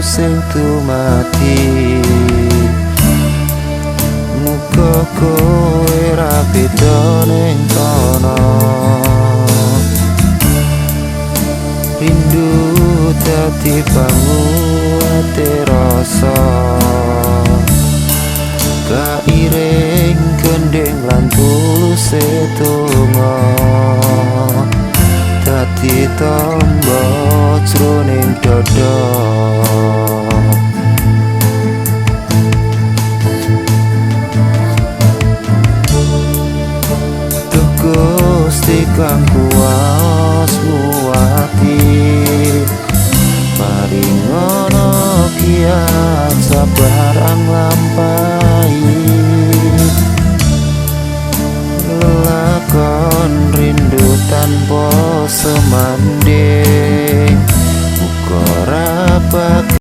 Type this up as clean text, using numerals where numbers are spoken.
sing dumadi. Muga kowe ra beda ning kono. Rindu dadi panguwate rasa, kairing gendhing lan tuluse donga, dadi tamba jroning dada. Duh Gusti kang kuwas muwati, paringono kiat saben